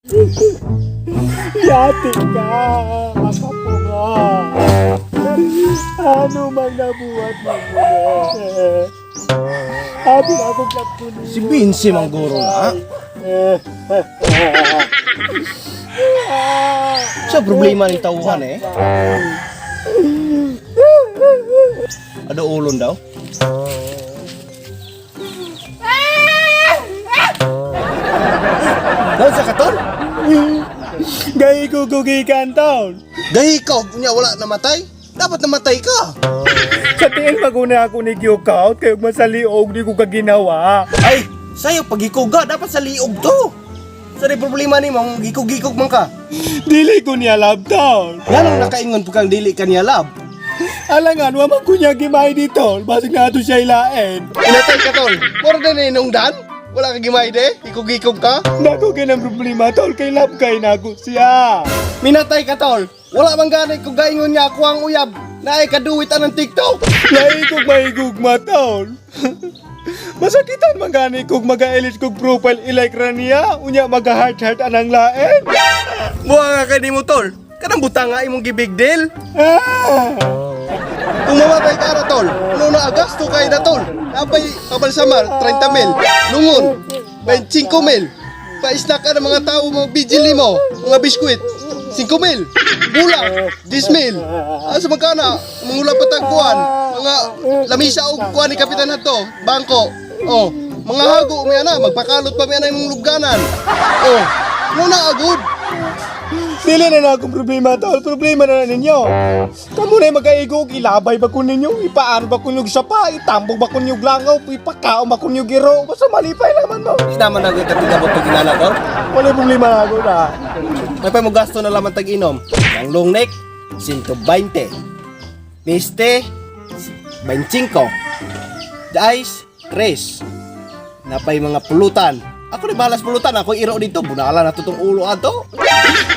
Yati ka, makapunga. Ano man nabuhat mo mo? Abi ako klapuni. Si Vinci mangguro na. Sa problema ng tauhan eh. Ano ulon daw? Daw sa katol? Gay ko gugikan taon. Gahi ka, unya wala namatay. Dapat namatay ka. Sa tiin maguna ako ni Gyukaut kayo masaliog di ko kaginawa. Ay, sayo pagikuga dapat sa liog to. Sa di problema ni mong gikog-gikog man ka. Dili ko niya love taon. Nganong nakaingon po kang dili ka niya love? Alangan, wa man ko niya gimay dito. Basig na ato siya ilain. Inatay ka tol. Moro din nung dan. Wala ka gimay de. Gikog-gikog ka. Nako ganang problema tol kay love kay nako siya. Minatay ka tol. Wala man gani kung gaingon niya ako ang uyab. Naay kaduwit anang TikTok. Lahi kog mahigugma tol. Masakitan man gani kog maga-edit kog profile i-like ra niya, unya maga heart heart anang lain. Buha nga kay mo tol. Kanang butang nga imong gibig deal. Ah! Kung mamatay ka ra tol, ano na agasto kay na tol. Napay kabalsamar 30 mil. Lungon 25 mil. Pa-snack ka ng mga tao, mga bijili mo, mga biskwit, 5 mil. Bulak, 10 mil. Asa magkana, mangula patagkuan, mga lamisa og kuan ni Kapitan Hato, bangko. Oh, mga hago may ana, magpakalot pa may ana imong lugganan. Oh, ano na agud? Dili na na akong problema tol, problema na na ninyo. Kamo na magaigo og ilabay ba ko ninyo, ipaano ba ko ninyo sapa, itambog ba ko ninyo langaw, ipakaon ba ko ninyo giro, basta malipay naman mo. Di naman agud tagigabot to ginana tol. Wala problema na ako na. May pa mo gasto na laman tag-inom. Ang long neck, 120. Miste, 25. The ice, 3. Napay mga pulutan. Ako ni balas pulutan, ako iro dito. Bunala na to tong ulo ato.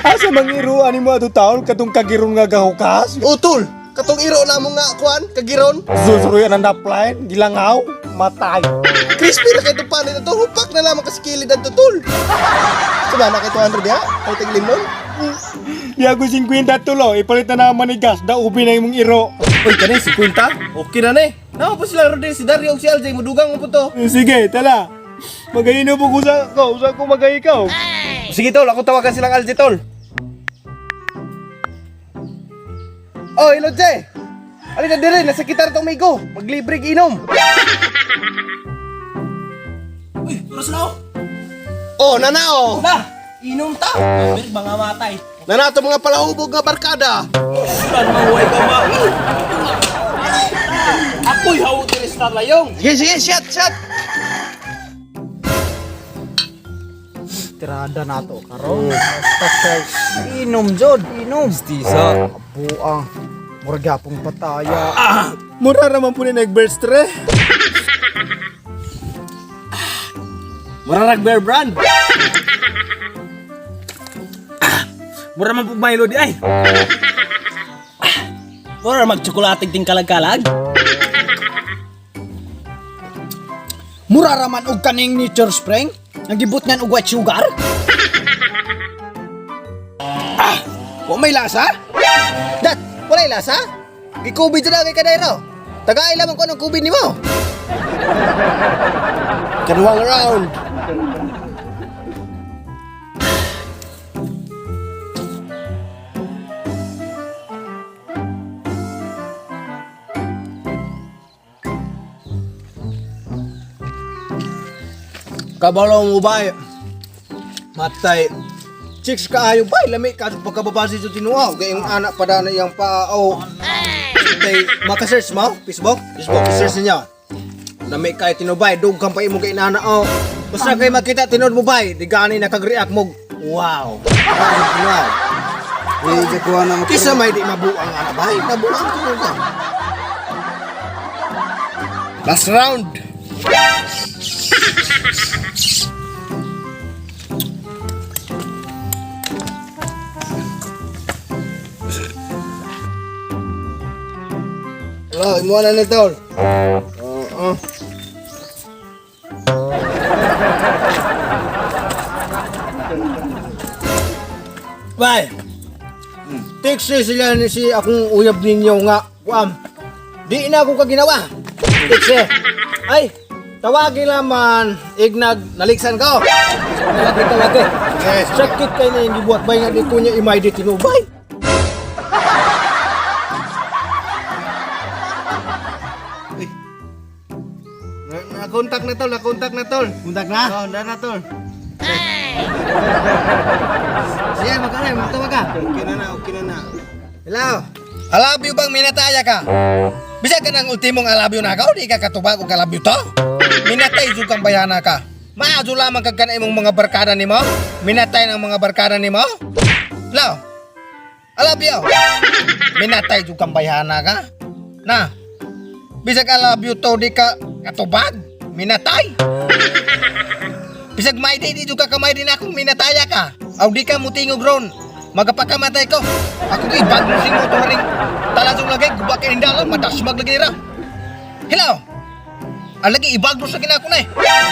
Asa mangiruan nimo ato taon katong kagiron nga gahukas? Utol, katong iro na mo nga kuan, kagiron. Susuruyan ang napline, gilangaw, matay. Crispy na kay panit ato, hupak na lamang kasikilid ato tol. Sama na kay 200 diha, o tig limon. Di ako 50 tulo, ipalit na naman ni gas, da ubi na imong iro. Uy, kani 50? Okay na ni. Nawa po sila Rodel, si Dario ug si LJ mudugang mo po to. Sige, tala. Magahino po ko sa ko, usa ko magahikaw. Sige tol, ako tawagan silang Alji tol. Oh, hello Jay. Alin na dire, nasa gitar tong migo. Maglibre inom. Uy, oras na oh. Oh, nana oh. Na, inom ta. Pero mga matay. Nana to mga palahubog nga barkada. Saan mahuway ka ma? Ako'y hawo star layong. Sige, sige, shot, shot. Tirada nato karon. Basta kay inom jod, inom. Tisa. Buang. Murag gyapong pataya. Mura raman po ni nag-burst re. Murarag bear brand. Mura man pug Milo di ay. Mura mag tsokolate ting kalag-kalag. Mura raman og kaning nature spring. Nagibot ngan og white sugar. Ah, wa may lasa? Dat, walay lasa? Gikubid na kay kadayro. Tagaay lamang ko ng kubid nimo. Kaduhang round. Kabalo mo ba? Matay. Chicks kaayo ba? Lami ka pagkababa sa tinuaw. Kay yung anak pa na iyang pao. Tay, maka-search mo? Facebook? Facebook, search niya. Lami kay tinubay, dughan pa imo kay inana oh. Basta kay makita tinud mo bay, di gani nakag-react mo. Wow. Wow. Eh, kuha na Kisa may di mabuang anak bay, nabuang ko ka. Last round. Hello, imuha na ni Tol. Oo. Bay. Text sila ni si akong uyab ninyo nga kuam. Di na ako kaginawa. Text eh. Ay, tawagin laman ignag naliksan ko. Nalagi tawagin. Sakit kay na yung gibuhat bay nga di ko niya imay di tinubay. Na-contact na tol, na-contact na tol. Puntak na. Oh, na na tol. Sige, magkano, magtawag ka. Okay na na, okay na na. Hello. Alabyo bang minataya ka? Bisag ka ng ultimong alabyo na ka o di ka katubag og alabyo to? Minatay jud kang bayana ka. Maadyo lamang kag kana imong mga barkada nimo? Minatay ng mga barkada nimo? Hello. Alabyo. Minatay jud kang bayana ka. Na. Bisag alabyo to di ka katubag. Minatay. Bisag may di di jud ka kamay din akong minataya ka. Aw di ka mutingog ron. Magapakamatay ko. Ako gi bag mo sing motor ring talasong lagay guba kay indala madasmag lagi nira. Hello. Alagi ibag mo sa ginako na eh.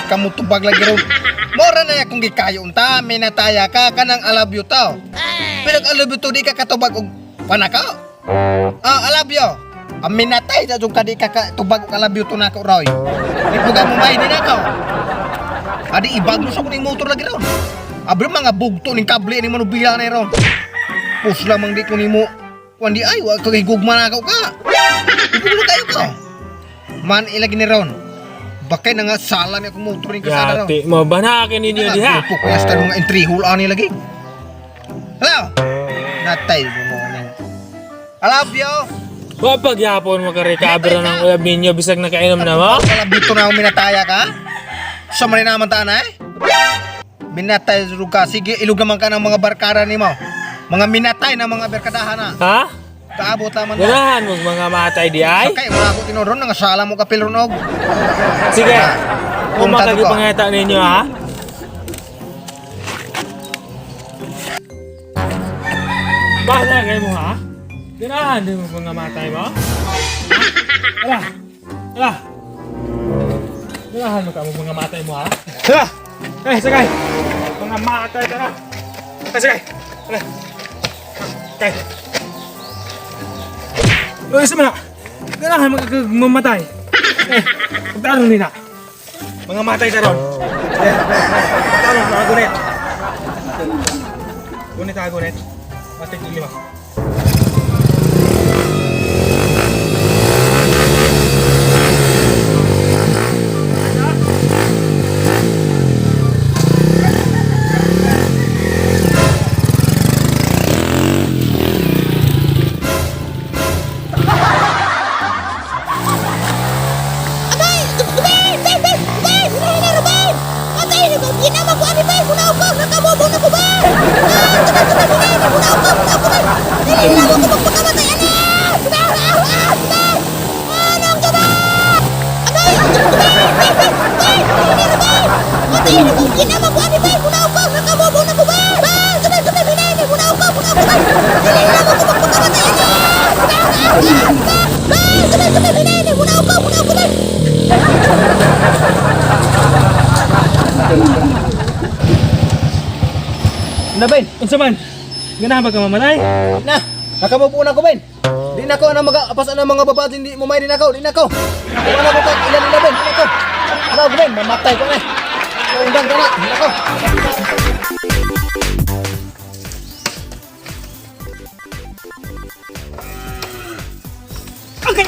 Kamutubag lagi ron. Mora na akong gikayo unta minataya ka kanang alabyo tao. Pero ang alabyo to di ka katubag og panakaw. Ah, alabyo. Ang minatay sa jud ka di ka katubag og alabyo to nako roy. Di puga mo may din ako. Adi ibag mo sa kuning motor lagi ron. Abri mga bugto ning kable ni manubila na ron. Pus lamang di ko nimo. Kuan di ay wa kay gugma na ako ka. Ikulo kayo ka. Man ilagi ni ron. Bakay na nga sala ni akong motor ning kasada ron. Yati mo banakin ninyo diha. Grupo ko yasta mga entry hole ani lagi. Hello. Natay mo mo ning. I love you. Wa pagyapon makarecover ng uyab ninyo bisag nakainom na mo. Wala dito na ako minataya ka? Sa man naman ta na eh? Minatay ka. Sige, ilog naman ka ng mga barkada ni mo. Mga minatay na mga barkadahan na. Ha? Kaabot naman na. Ganahan mo mga matay di ay. Sakay, wala ko tinoron. Nangasala mo kapil ron og. Sige. Kung Punta ko. makagipangita ninyo ha. Bahala kayo mo ha? Ganahan din mo mga matay mo? Ha? Ala! Ala! Ganahan mo ka mo mga matay mo ha? Ala! Eh, sakay! Mga matay ka na! Eh, sakay! Ala! Kay! Uy, sama na! Ganahan mo ka mamatay! Eh, pagtarong nila! Mga matay ka ron! Eh, pagtarong mga gunet! Gunet ha, gunet. Basta yung lima. Abay! Bay! Bay! Bay! Bay! Hinay na bay! Patay na ko! Ginawa ko ani bay! Munaw ko! Nakabobo na ko bay! Ah! Tubay! Tubay! Hinay na! Munaw ko! Munaw ko bay! Dili na ko magpakamatay ani! Tubay! Ah! Ah! Tubay! Anong tubay? Abay! Tubay! Bay! Bay! Bay! Hinay na bay! Patay na ko! Ginawa ko ani bay! Munaw ko! Nakabobo na ko bay! Bay! Tubay! Tubay! Hinay na! Munaw ko! Munaw ko bay! Dili na ko magpakamatay ani! Tubay! Ah! Ah! Bay! Tubay! Tubay! Hinay na! Munaw ko! Munaw ko bay! Na, Ben. Unsa man? Ganahan ba ka mamatay? Na. Nakamupo na ko, Ben. Di na ko na mag-apasan ng mga babae. Hindi mo may di na ko. Di na ko. Wala ko kag ilan nila, Ben. Di na ko. Wala ko, Ben. Mamatay ko na. Undang ka na. Di na ko. Okay!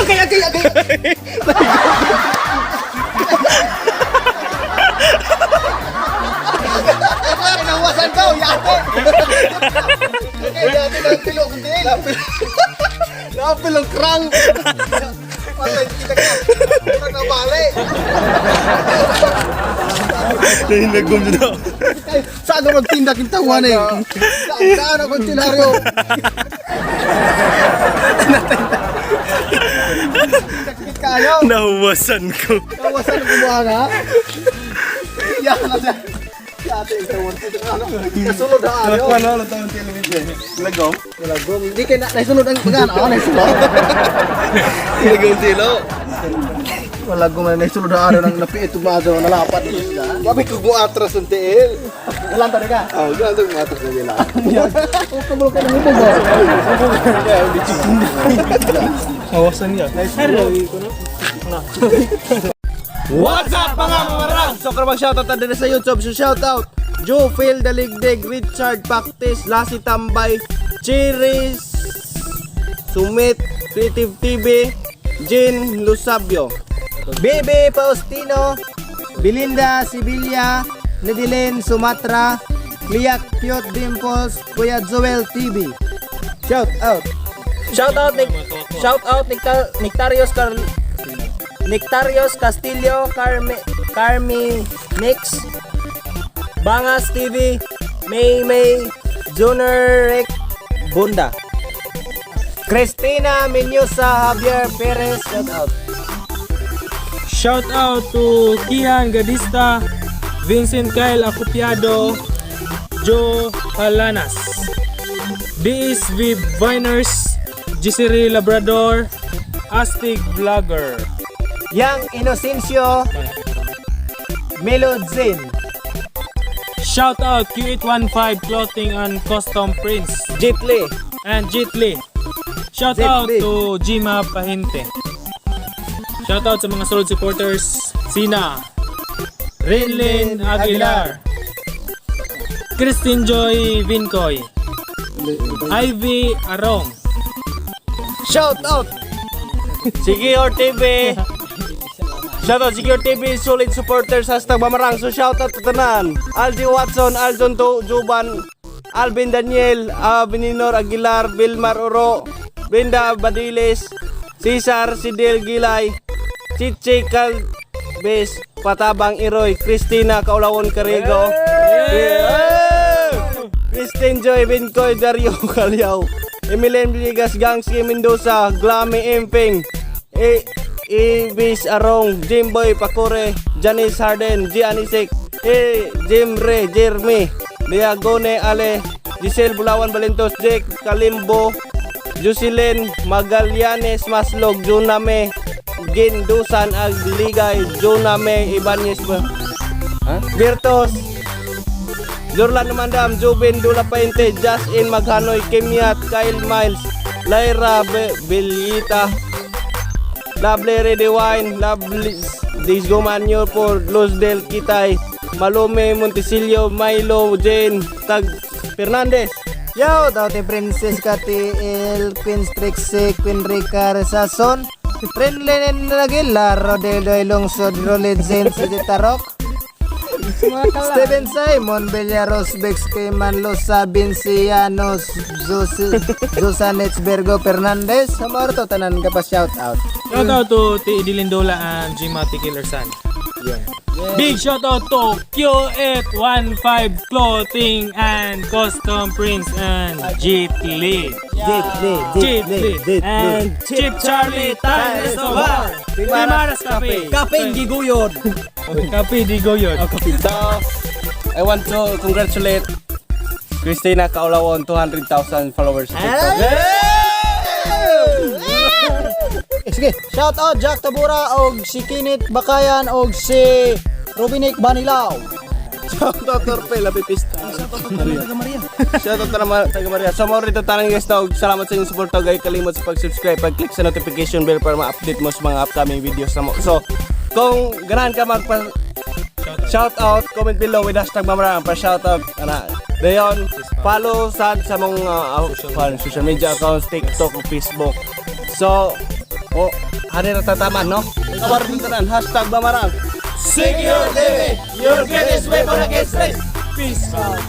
Okay, okay, okay. Ay, nahuwasan ko, yate. Okay, yate ng pilo kung diin. Napil ang krang. Patay kita ka. Murag na bali. Nagum na. Saan ako magtinda kintawan eh? Saan ako magtinaryo? Sakit kayo. Nahuwasan ko. Kawasan ang kumuha nga. Yan na siya. Yate ang tawon. Ano? Kasulod ha ayo. Ano tawon television? Lagom. Lagom. Hindi kay na naisunod ang pagan. Ah, naisunod. Lagom silo. Wala ko man sulod na araw nang napiit tumazo nalapat ni sila. Gabi ko mo atras ang tiil. Galanto na ka. Oh, galanto mo atras na nila. Awasan niya. What's up, mga mamarang? So karong shoutout ta diri sa YouTube. So shoutout Joe Phil Daligdig, Richard Pactis, Lassie Tambay, Chiris Sumit, Creative TV, Jean Lusabio. Bebe Faustino, Belinda Sibilia, Nadilene Sumatra, Liak Cute Dimples, Kuya Joel TV. Shout out. Shout out Nectarios Car Nectarios Castillo, Carme Carmi Mix, Bangas TV, May May, Junior Rick Bunda. Christina Menyosa Javier Perez, shout out. Shout out to Kian Gadista, Vincent Kyle Acopiado, Joe Palanas, DSV Viners, Jisiri Labrador, Astig Vlogger. Yang Inocencio, Melo Zin, Shout out Q815 Clothing and Custom Prints Jitli. And Jitli. Shout Jitli. out to Jima Pahinte. Shout out sa mga solid supporters, Sina, Rinlin Aguilar, Christine Joy Vincoy, Ivy Arong, Shout out. Secure TV. Shoutout Secure TV, solid supporters, #Bamarang. So shoutout to tanan. Aldi Watson, Aljon Juban, Alvin Daniel, Beninor Aguilar, Vilmar Oro, Brenda Badiles, Cesar Sidel Gilay, Chiche Calves, Patabang Iroy, Christina Kaulawon Carrego, Yeah! Christine Joy Bincoy, Dario Calyaw, Emilene Villegas, Gangski Mendoza, Glami Emping, E. Ibis Arong, Jimboy Pakure, Janice Harden, G. Anisik, E. Jim Re, Jeremy, Diagone Ale, Giselle Bulawan Balentos, Jake Kalimbo, Jocelyn Magallanes Maslog, Juname Gindusan Agligay, Juname Ibanez, Virtos, Jorlan Mandam, Jubin Dula Painte, Justin Maghanoy, Kimiat, Kyle Miles, Lyra Bellita, Lovely Ready Wine, Lovely Disgomanyo por Luz del Kitay, Malume Montesilio, Milo, Jane, Tag Fernandez. Shout out to Princess Katiil, Queen Trixie, Queen Rica Resason, Rinlin Aguilar, Rodel Doy Lungsod, Rolid Zane, Tarok, Steven Simon, Villaros, Bex Cayman, Losa, Vincianos, Susanets Bergo Fernandez. Sa mga to, tanan ka pa shout out. Shout out to T. Dilindola and Jima T. Killer San. Big shout out to Q815 Clothing and Custom Prints and Jeet Lee. Jit Lee, Jeet Lee. And Chip Charlie Tan Escobar. Timaras Cafe. Kapeng Giguyod. Kape Digoyon. So, I want to congratulate Christina Kaulawon, 200,000 followers. sa TikTok. Eh, sige, shout out Jack Tabura og si Kinit Bakayan og si Rubinik Banilaw. Shout out Torpe, Lapi Pista. Taga Maria. Shout out taga Maria. So mo rito tanan guys na salamat sa inyong suporta guys. Kalimot sa pag-subscribe, pag-click sa notification bell para ma-update mo sa mga upcoming videos na mo. So, kung ganahan ka magpa shout out, comment below with #Mamarang para shout out ana. Dayon, follow sad sa mga social media accounts, TikTok ug Facebook. So, oh, hari na tataman, no? Tawar dito tanan, #Bamarang. Secure TV, your greatest weapon against stress. Peace out.